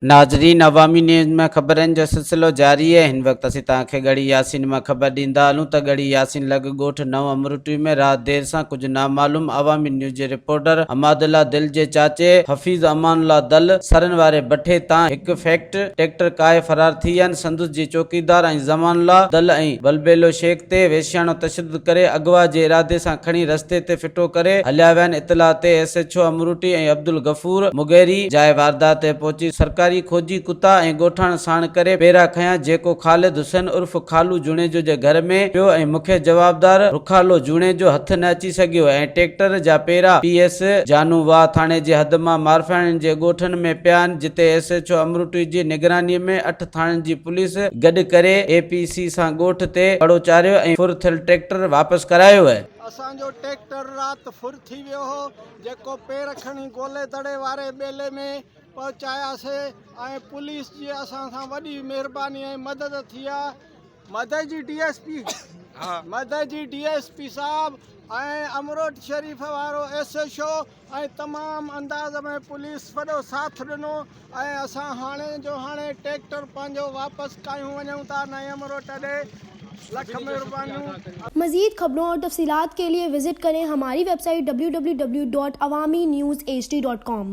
ناظرين عوامي نيوز ۾ خبرن جو سلسلو جاري آهي هن وقت اسين توهان کي ڳڙهي ياسين مان خبر ڏيندا هلون ته ڳڙهي ياسين لڳ ڳوٺ نئون امروٽي ۾ رات دير سان ڪجهه نامعلوم عوامي نيوز جي رپورٽر حماد الله دل جي چاچي حفيظ امان الله دل سرن واري بٺي تان هڪ فيڪٽ ٽريڪٽر ڪاهي فرار ٿي ويا آهن سندس جي چوڪيدار ۽ زمان الله دل ۽ بلبيلو شيخ تي وحشياڻو تشدد ڪري اغوا جي ارادي سان کڻي رستي تي ڦٽو ڪري هليا ويا آهن اطلاع تي S H O Amroti ۽ Abdul Ghafoor Mugheri جاء واردات تي پهچي سرڪاري کوجي ڪتا ۽ ڳوٺاڻ ساڻ ڪري پيرا کنيا جيڪو خالد حسين عرف خالو جوڻيجو جي گهر ۾ پيو ۽ مکيه جوابدار رکالو جوڻيجو هٿ نه اچي سگهيو ۽ ٽيڪٽر جا پيرا پي ايس جانو واهه ٿاڻي جي حد مان مارفياڻين جي ڳوٺن ۾ پيا آهن جتي ايس ايڇ او امروٽي جي نگراني ۾ اٺ ٿاڻن جي پوليس گڏ ڪري اي پي سي سان ڳوٺ تي پڙو چاريو ۽ ڦر ٿيل ٽريڪٽر واپس ڪرايو. اسان جو ٽيڪٽر رات ڦر ٿي ويو هو جيڪو پير کڻي گولي دڙي واري ٻيلي ۾ پهچاياسي ۽ پوليس جي اسان سان وڏي مهرباني ۽ مدد ٿي آ مدئجي ڊي ايس پي مدئجي ڊي ايس پي صاحب ۽ امروٽ شريف وارو ايس ايڇ او ۽ تمام انداز ۾ پوليس وڏو ساٿ ڏنو ۽ اسان هاڻي جو هاڻي ٽيڪٽر پنهنجو واپس ڪاهيون وڃون ٿا نئين امروٽ ڏي لک مهربانيون. مزيد خبرون اور تفصيلات کے لئے وزٽ کریں ہماری web site www.awamiNewsHD.com.